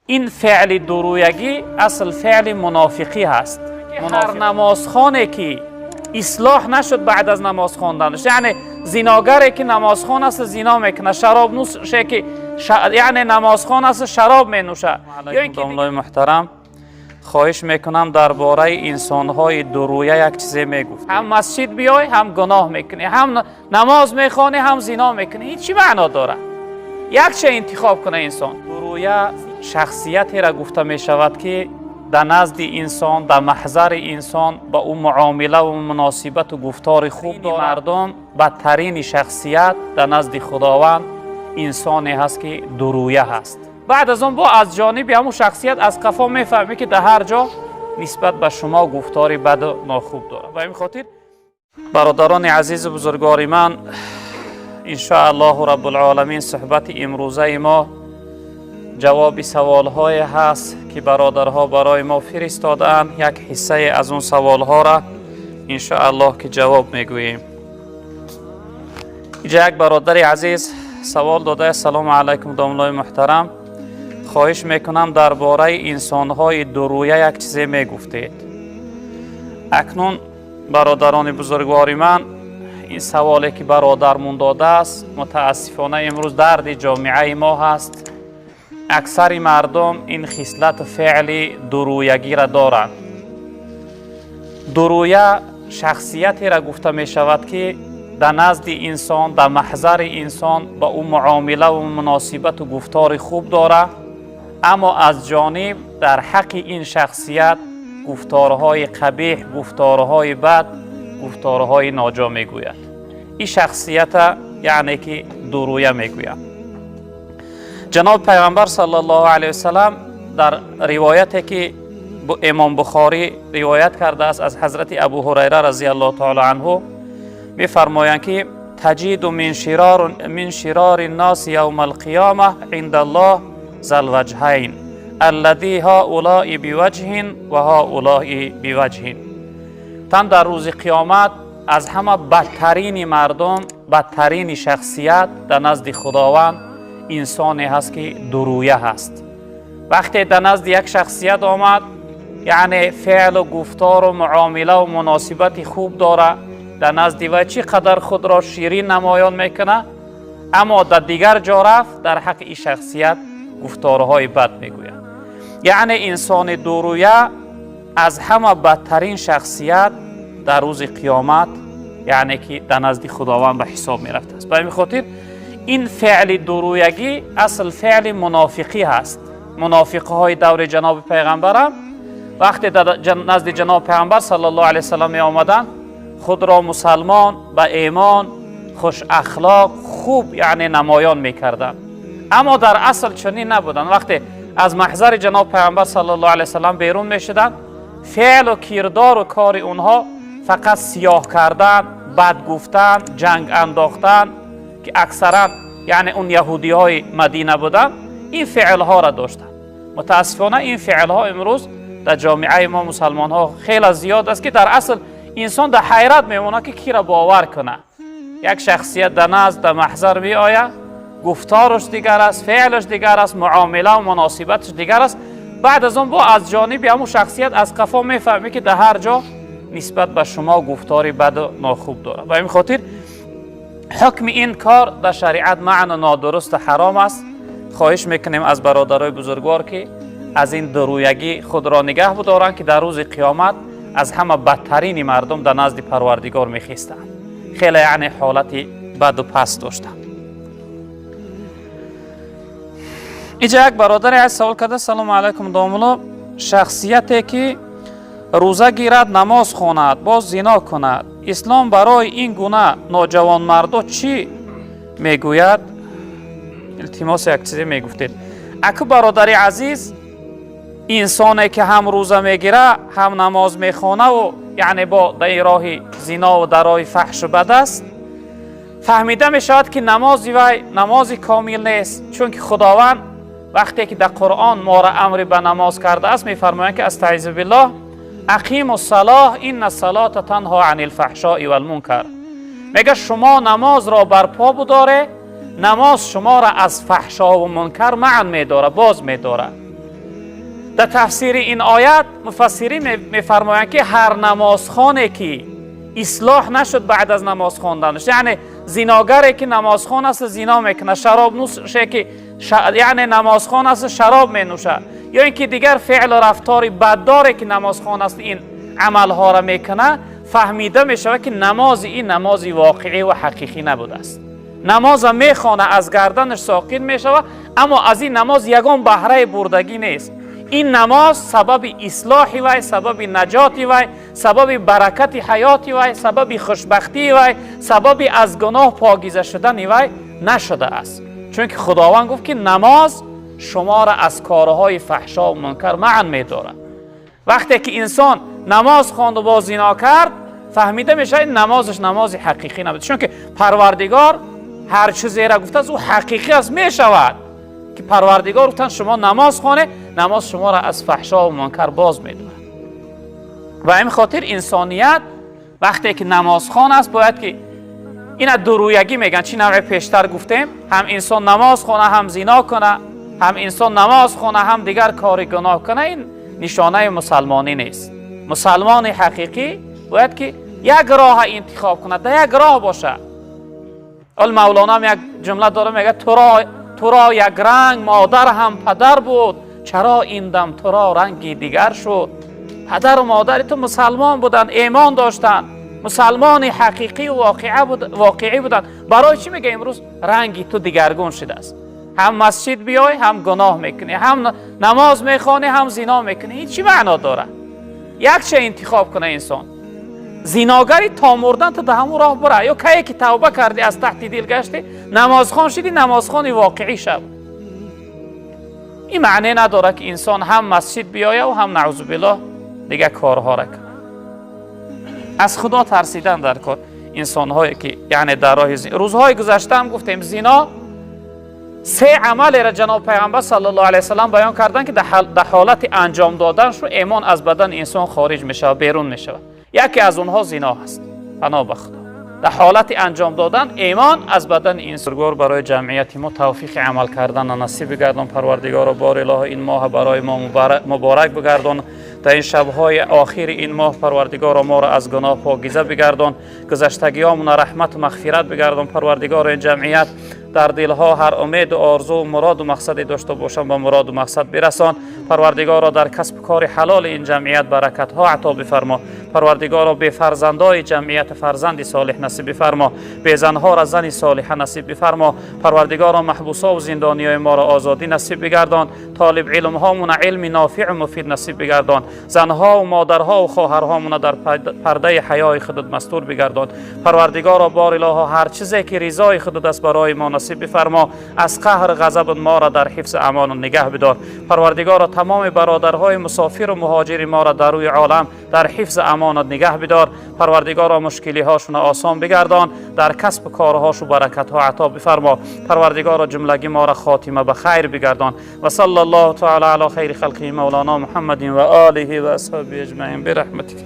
Ин феъли дурӯягӣ асл феъли мунофиқӣ ҳаст. Ҳар намозхоне ки ислоҳ нашуд баъд аз намоз хонданаш, яъне зиногаре ки намозхон аст, зино мекунад, шаробнӯше ки яъне намозхон аст, шароб менӯшад. Домлои муҳтарам, хоҳиш мекунам, дар бораи инсонҳои дурӯя як чизе мегуфт. Ҳам масҷид биёй, ҳам гуноҳ мекунӣ, ҳам намоз мехонӣ, ҳам зино мекунӣ. Ин чӣ маъно дорад? Якча интихоб куна инсон. Дурӯя шахсиятеро гуфта мешавад, ки дар назди инсон, дар маҳзари инсон ба ӯ муомилаву муносибату гуфтори хуб дорад. Мардум, бадтарини шахсият дар назди Худованд инсоне ҳаст, ки дурӯя ҳаст. Баъд аз он бо аз ҷониби ҳамун шахсият аз қафо мефаҳмӣ, ки дар ҳар ҷо нисбат ба шумо гуфтори баду нохуб дорад. Ба ин хотир, бародарони азизу бузургвори ман, иншоаллоҳу раббулоламин, суҳбати имрӯзаи мо ҷавоби саволҳое ҳаст, ки бародарҳо барои мо фиристодаанд. Як ҳиссае аз он саволҳоро, иншоаллоҳ, ки ҷавоб мегӯем. Инҷа як бародари азиз савол додаа: «Ассалому алайкум, домлои муҳтарам, хоҳиш мекунам, дар бораи инсонҳои дурӯя як чизе мегуфтед». Акнун, бародарони бузургвори ман, ин саволе ки бародармон додааст, мутаассифона, имрӯз дарди ҷомеаи мо ҳаст. Аксари мардум ин хислату феъли дурӯягиро доранд. Дурӯя шахсиятеро гуфта мешавад, ки дар назди инсон, дар маҳзари инсон ба ӯ муомилаву муносибату гуфтори хуб дорад, аммо аз ҷониб дар ҳаққи ин шахсият гуфторҳои қабеҳ, гуфторҳои бад, гуфторҳои ноҷо мегӯяд. Ин шахсията яъне ки дурӯя мегӯяд. Ҷаноби Пайғамбар саллаллоҳу алайҳи васалам дар ривояте, ки Имом Бухорӣ ривоят кардааст аз ҳазрати Абу Ҳурайра разияллоҳу таала анҳу, мефармоянд, ки تجد من شرار الناس يوم القيامة عند الله ذا الوجهين الذي هؤلاء بوجه وهؤلاء بوجه. Тан дар рӯзи қиёмат аз ҳама бадтарини мардум, бадтарини шахсият дар назди Худованд инсоне ҳаст, ки дурӯя ҳаст. Вақте дар назди як шахсият омад, яъне феълу гуфтору муомилаву муносибати хуб дора, дар назди вай чӣ қадар худро ширин намоён мекунад, аммо дар дигар ҷо рафт, дар ҳаққи ин шахсият гуфторҳои бад мегӯяд. Яъне инсони дурӯя аз ҳама бадтарин шахсият дар рӯзи қиёмат, яъне ки дар назди Худованд ба ҳисоб мерафтааст. Ба ҳамин хотир ин феъли дурӯягӣ асл феъли мунофиқӣ ҳаст. Мунофиқҳои даври ҷаноби пайғамбарам вақте дар назди ҷаноби Пайғамбар саллаллоҳу алайҳи васалам меомаданд, худро мусалмон, ба имон, хушахлоқ, хуб яъне намоён мекарданд, аммо дар асл чунин набуданд. Вақте аз маҳзари ҷаноби Пайғамбар саллаллоҳу алайҳи васалам берун мешуданд, феълу кирдору кори онҳо фақат сиёҳ кардан, бад гуфтан, ҷанг андохтан, ки аксаран яъне он яҳудиҳои Мадина буданд, ин феълҳоро доштанд. Мутаассифона, ин феълҳо имрӯз дар ҷомеаи мо мусалмонҳо хеле зиёд аст, ки дар асл инсон дар ҳайрат мемонад, ки киро бовар кунад. Як шахсият дар назд, дар маҳзар меояд, гуфтораш дигар аст, феълаш дигар аст, муомилаву муносибаташ дигар аст. Баъд аз он бо аз ҷониби ҳамун шахсият аз қафо мефаҳмӣ, ки дар ҳар ҷо нисбат ба шумо гуфтори баду нохуб дорад. Ба ҳамин хотир ҳукми ин кор дар шариат маъну нодурусту ҳаром аст. Хоҳиш мекунем аз бародарои бузургвор, ки аз ин дурӯягӣ худро нигаҳ бидоранд, ки дар рӯзи қиёмат аз ҳама бадтарини мардум дар назди Парвардигор мехестанд. Хеле яъне ҳолати баду паст доштанд. Инҷа як бародаре аз савол карда: «Салому алайкум, домулло, шахсияте ки рӯза гирад, намоз хонад, боз зино кунад, ислом барои ин гуна ноҷавонмардо чӣ мегӯяд? Илтимос, як чизе мегуфтед». Аку, бародари азиз, инсоне ки ҳам рӯза мегира, ҳам намоз мехонаву яъне бо дар роҳи зинову дар роҳи фаҳшу бад аст, фаҳмида мешавад, ки намози вай намози комил нест. Чунки Худованд вақте ки дар Қуръон моро амри ба намоз кардааст, мефармоянд, ки أستعيذ بالله: أقيموا الصلاة إن الصلاة تنهى عن الفحشاء والمنكر. Мега, шумо намозро барпо будоре, намоз шуморо аз фаҳшову мункар манъ медорад, боз медорад. Дар тафсири ин оят муфассирин мефармоянд, ки ҳар намозхоне ки ислоҳ нашуд баъд аз намоз хонданаш, яъне зиногаре ки намозхон аст, зино мекунад, шаробнӯше ки яъне намозхон аст, шароб менӯшад, ё ин ки дигар феълу рафтори баддоре ки намозхон аст, ин амалҳоро мекунад, фаҳмида мешавад, ки намози ин намози воқеӣ ва ҳақиқӣ набудааст. Намоза мехона, аз гарданаш соқит мешавад, аммо аз ин намоз ягон баҳраи бурдагӣ нест. Ин намоз сабаби ислоҳи вай, сабаби наҷоти вай, сабаби баракати ҳаёти вай, сабаби хушбахтии вай, сабаби аз гуноҳ покиза шудани вай нашудааст. Чунки Худованд гуфт, ки намоз шуморо аз корҳои фаҳшо мункар манъ медорад. Вақте ки инсон намоз хонду боз зино кард, фаҳмида мешавад, намозаш намози ҳақиқӣ набуд. Чунки Парвардигор ҳар чизеро гуфтааст, ӯ ҳақиқӣ аст. Мешавад ки Парвардигор гуфтанд, шумо намоз хонед, намоз шуморо аз фаҳшо мункар боз медорад. Ва ин хотир инсоният вақте ки намозхон аст, бояд ки ина дурӯягӣ мегӯянд. Чӣ навъе пештар гуфтем: ҳам инсон намоз хона, ҳам зино куна, ҳам инсон намоз хона, ҳам дигар кори гуноҳ куна, ин нишонаи мусалмонӣ нест. Мусалмони ҳақиқӣ бояд ки як роҳа интихоб кунад, дар як роҳ бошад. Ол Мавлоно як ҷумла дора, мегӯяд: туро як ранг модар ҳам падар буд, чаро ин дам туро ранги дигар шуд? Падару модари ту мусалмон буданд, имон доштанд, мусалмони ҳақиқӣ воқеӣ буданд. Барои чӣ, мега, имрӯз ранги ту дигаргун шудааст? Ҳам масҷид биёй, ҳам гуноҳ мекунӣ, ҳам намоз мехонӣ, ҳам зино мекунӣ. Ин чӣ маъно дорад? Якча интихоб куна инсон. Зиногарӣ то мурдан ту да ҳамун роҳ бура, ё кае ки тавба кардӣ, аз таҳти дил гаштӣ, намозхон шидӣ, намозхони воқеӣ шав. Ин маъне надорад, ки инсон ҳам масҷид биёяв, ҳам, наъузубиллоҳ, дигар корҳоро кунад. Аз Худо тарсидан дар кор. Инсонҳое ки яъне дар роҳи, рӯзҳои гузашта ҳам гуфтем, зино се амалеро ҷаноб Пайғамбар саллаллоҳу алайҳи васаллам баён карданд, ки дар ҳолати анҷом доданшу эмон аз бадани инсон хориҷ мешавад, берун мешавад. Яке аз онҳо зино ҳаст, паноҳ ба Худо. Дар ҳолати анҷом додан имон аз бадани инсон. Барои ҷамъияти мо тавфиқи амал карданро насиб бигардон. Парвардигоро, бори илоҳо, ин моҳ барои мо муборак бигардон. Дар ин шабҳои охири ин моҳ, Парвардигоро, моро аз гуноҳ покиза бигардон, гузаштагиҳомона раҳмату мағфират бигардон. Парвардигоро, ин ҷамъият дар дилҳо ҳар умеду орзу, муроду мақсаде дошта бошанд, ба муроду мақсад бирасон. Парвардигоро, дар касбу кори ҳалоли ин ҷамъият баракатҳо ато бифармо. Парвардигоро, бефарзандои ҷамъият фарзанди солеҳ насиб бифармо, безанҳоро зани солиҳа насиб бифармо. Парвардигоро, маҳбусову зиндониёи моро озодӣ насиб бигардон, толибилмҳомона илми нофиъу муфид насиб бигардон, занҳову модарҳову хоҳарҳомона дар пардаи ҳаёи худат мастур бигардон. Парвардигоро, бор илоҳо, ҳар чизе ки ризои худат аст, барои мо насиб бифармо, аз қаҳр ғазаб моро дар ҳифзи амону нигаҳ бидор. Парвардигоро, тамоми бародарҳои мусофиру муҳоҷири моро дар рӯи олам дар ҳифзи амонат нигаҳ бидор. Парвардигоро, мушкилиҳошона осон бигардон, дар касбу корҳошу баракатҳо ато бифармо. Парвардигоро, ҷумлагӣ моро хотима ба хайр бигардон. Ва салла Аллоҳу таала ала хайри халқиҳи мавлоно Муҳаммадин ва олиҳи ва асҳобиҳи аҷмаин бирахматик.